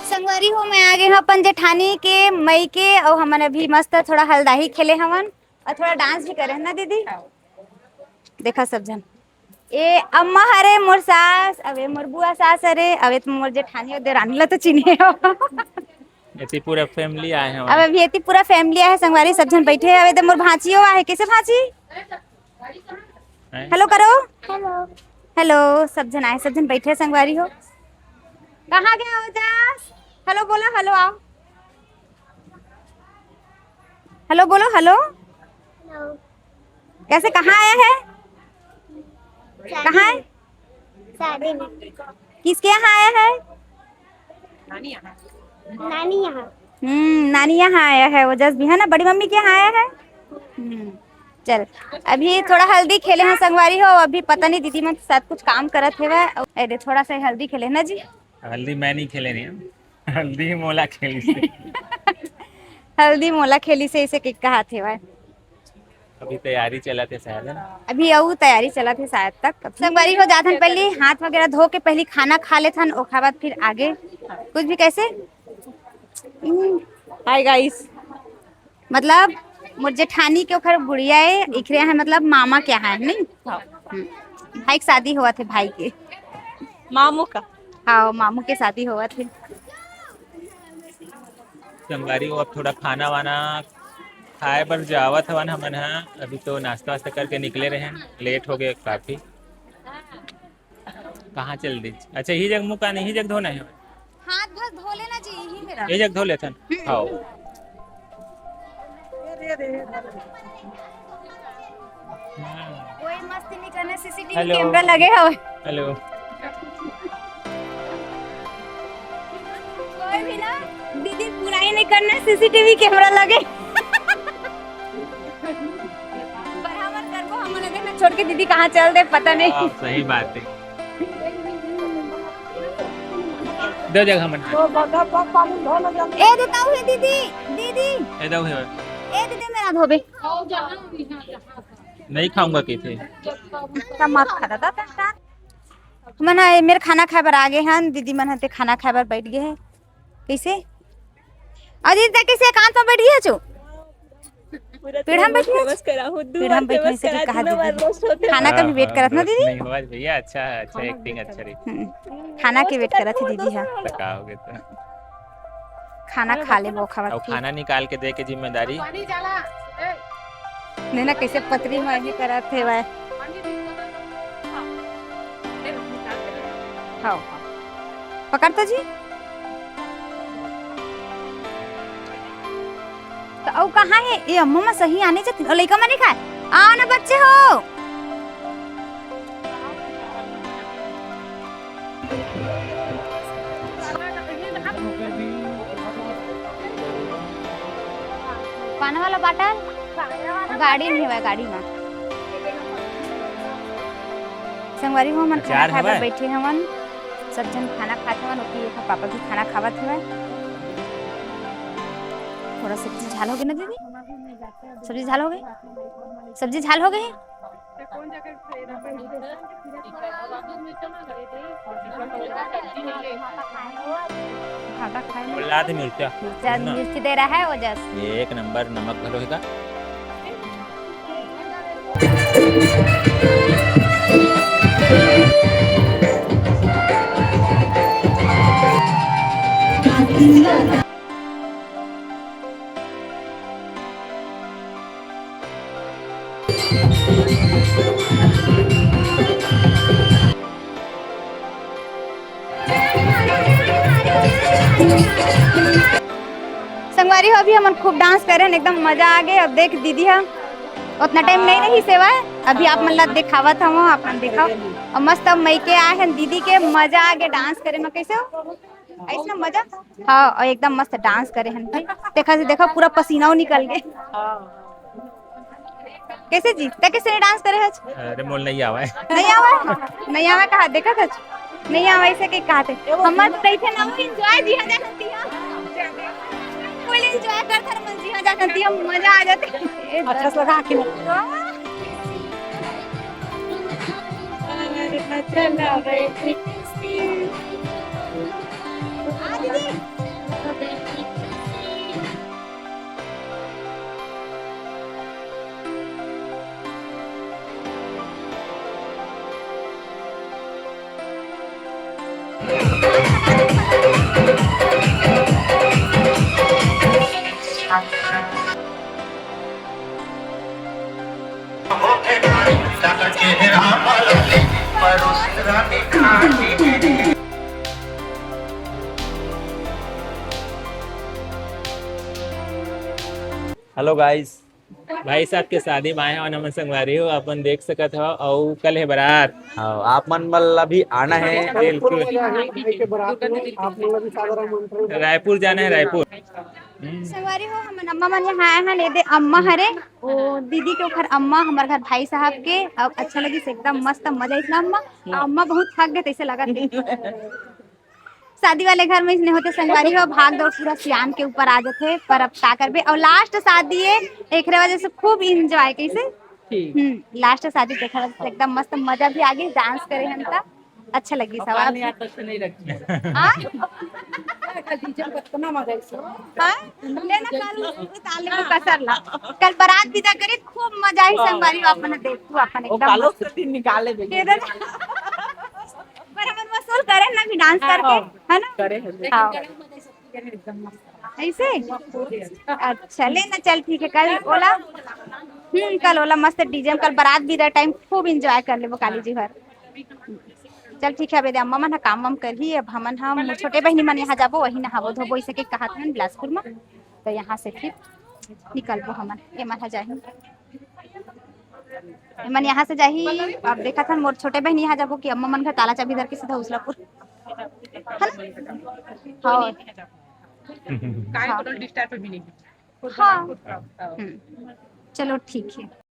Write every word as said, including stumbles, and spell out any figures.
संगवारी हो, मैं आ गे हंव अपन जेठानी के मइके, अउ हमन अभी मस्त थोड़ा हल्दाही खेले हवन अउ थोड़ा डांस भी करे हन ना दीदी। देखा सब झन, ए अम्मा हरे मोर सास, अउ ए मोर बुआ सास हरे, अउ ए तो मोर जेठानी अउ देरानी ला तो चिन्हे हो। एती पूरा फैमिली आए हवय। अब अभी एती पूरा फैमिली आए हे संगवारी, सब झन बैठे हवे। ए दे मोर भांचियो आहे, कैसे भांची? हैं? हेलो करो। हेलो। हेलो, सब झन आए, सब झन बैठे हे संगवारी हो। कहाँ गए हो जास? हेलो बोलो, हेलो आओ। हेलो बोलो, हेलो। हेलो। कैसे, कहाँ आया है? शादी कहाँ है? में। शादी में। किसके यहाँ आया है? नानी यहाँ। हम्म, नानी यहाँ आया है। ओजस भी है ना, बड़ी मम्मी के यहाँ आया है। हम्म, चल, अभी थोड़ा हल्दी खेले हैं संगवारी हो। अभी पता नहीं दीदी मन साथ कुछ काम करत हेवय। ए दे, थोड़ा सा हल्दी खेले ना जी। हल्दी मैं नहीं खेले नहीं हूँ। हल्दी मोला खेली से। हल्दी मोला खेली से इसे के कहा थे भाई। अभी तैयारी चलत हे शायद, है ना? अभी अउ तैयारी चलत हे शायद तक। संगवारी हो जाथन, पहली हाथ वगैरह धो के पहली खाना खा लेथन, ओखर बाद फिर आगे कुछ भी। कैसे? Hi guys. मतलब मोर जेठानी के ओखर गुड़िया ए, इखरे है, मतलब मामा के है, नहीं? हाँ। हम्म। भाई के शादी होवत हे, भाई के। मामू का। हाँ, मामू के शादी होवत हे। संगवारी हो, अब थोड़ा खाना वाना खाए बर जावत हवन हमन ह। अभी तो नाश्ता वास्ता करके निकले रहेन, लेट हो गए काफी। कहाँ चल दी? अच्छा, यही जगह मुका नहीं, यही जगह धोना है। हाथ भर धो लेना जी, यही मेरा। ये जगह धो लेथन। हम्म। हाँ। कोई मस्ती नहीं करना, सीसीटीवी हेलो। कैमरा लगे हवे। हेलो। कोई भी ना, दीदी बुराई नहीं करना, सीसीटीवी कैमरा लगे। बराबर करबो, हमन ला देखना छोड़ के दीदी कहाँ चल दे, पता नहीं। हाँ, सही बात है। दो जगह हमन। ए दे ताऊ हे दीदी, दीदी। ए दो हे। ए दीदी मेरा धोबे। नहीं खाऊंगा कहते। त मत खा दादा, त हमन ह ए मेर खाना खाए बर आ गे हन, दीदी मन ह ते खाना खाए बर बैठ गे हे। कैसे? अउ दीदी, ते कैसे एकांत में बैठ गे हचो? पीढ़ा में बैठ गे हचो? पीढ़ा में बैठ गे हचो, कहा दीदी? खाना का भी वेट करत ना दीदी? नहीं हुआ भैया, अच्छा, अच्छा, एक्टिंग अच्छा रही। हम्म, खाना के वेट करत हे दीदी हा। तो का हो गया तो? खाना खा ले, वो खावत अउ की। खाना निकाल के दे के जिम्मेदारी। नैना कैसे पतरी में ही करत हे वह। हाँ, हाँ। पकड़ तो जी। तो अउ कहाँ हे? ए अम्मा मा सही आने जतिन। ओ लइका मन नहीं खाए। आओ ना बच्चे हो। पानी वाला बाटल गाड़ी में हेवय, गाड़ी में। संगवारी हो, हमन खाना खाए बर बैठे हवन। सब झन खाना खात हवन, ओती एक पापा भी खाना खावत हवय। थोड़ा सब्जी झाल हो गे ना दीदी? सब्जी झाल हो गे? सब्जी झाल हो गे? भाटा खाए में बोला आदमी मिर्चा। मिर्चा, ना। मिर्ची दे रहा है, ओजस। ये एक नंबर नमक घलो हेगा। संगवारी हो, अभी हमन खूब डांस करे हन, एकदम मजा आ गे। अब देख दीदी ह उतना टाइम नहीं रही सेवा है, अभी आप मन ला दिखावत हवं, आप मन दिखाओ। और मस्त अब मइके आए हैं दीदी के, मजा आ गे डांस करे में। कैसे हो? ऐसना मजा। हाँ, और एकदम मस्त डांस करे हन भाई। देखा से देखा पूरा पसीना निकल गे। कैसे जी, ते कैसे नहीं डांस करे हच? अरे मोल नहीं आवा है। नहीं आवा है? नहीं आवा है कहा, देखा था? नहीं आवा ऐसे के कहा थे। हमर तो रहिथे ना, वो एंजॉय जी हाँ जा सकती है। फुल एंजॉय कर थर मन जी हाँ जा सकती है, मजा आ जाते। अच्छा से लगा आँखें में। वाह। चला बैठी। आ दीदी। Hello guys, भाई साहब के शादी में आए हन हमन संगवारी हो, अपन देख सकत हो, अउ कल है बारात। हाँ, आप मन ला भी आना है। बिल्कुल। रायपुर जाना है, रायपुर। हम्म। संगवारी हो, हमन अम्मा मन यहाँ आए हन, ये दे अम्मा हरे, वो दीदी के ओखर अम्मा, हमर घर भाई साहब के। अब अच्छा लगिस, एकदम मस्त मजा आइस ना अम्मा। अम्मा बहुत थक गे तैसे लगत हे। शादी वाले घर में इसने होते संगवारी हो, भाग दौड़ पूरा सियान के ऊपर आ जाते, पर अब का करबे। और लास्ट शादी है, एकरे वजह से खूब एंजॉय। कैसे? ठीक। हम्म, लास्ट शादी देखा, एकदम मस्त मजा भी आ गई, डांस करे हम त अच्छा लगी। और सब काल आप नहीं आता, अच्छा नहीं लगती। हाँ? डीजे में कितना मजा है इसमें। हाँ? ले ना, कल उतार ले वो कसर ला। कल बारात विदा करी, खूब मजा आई। हाँ। संगवारी हो, अपन देख तू अपन वो एकदम कालो मस्त। से दिन निकाले बेटे। के दे। पर हमन वसूल करे ना भी डांस हाँ, करके, हाँ। है ना? करे हैं। हाँ। ऐसे? अच्छा, ले ना, चल ठीक है, कल ओला, हम्म, कल ओला मस्त डीजे में, कल बारात विदा टाइम खूब एंजॉय कर लेबो काली जी भर। चल ठीक है, अबे दे अम्मा मन ह काम वाम करही, अब हमन हम छोटे बहिनी मन यहाँ जाबो, वही नहाबो धोबो, इसे के कहत हन बिलासपुर में, तो यहाँ से फिर निकलबो हमन, एमन ह जाही। एमन यहाँ से जाही। अब देखत हन, मोर छोटे बहिनी यहाँ जाबो कि अम्मा मन घर ताला चाबी धर के सीधा उसलापुर। है ना? हाँ। काय हाँ। कोनो डिस्टर्ब भी नहीं। हाँ। हम्म। चलो ठीक है।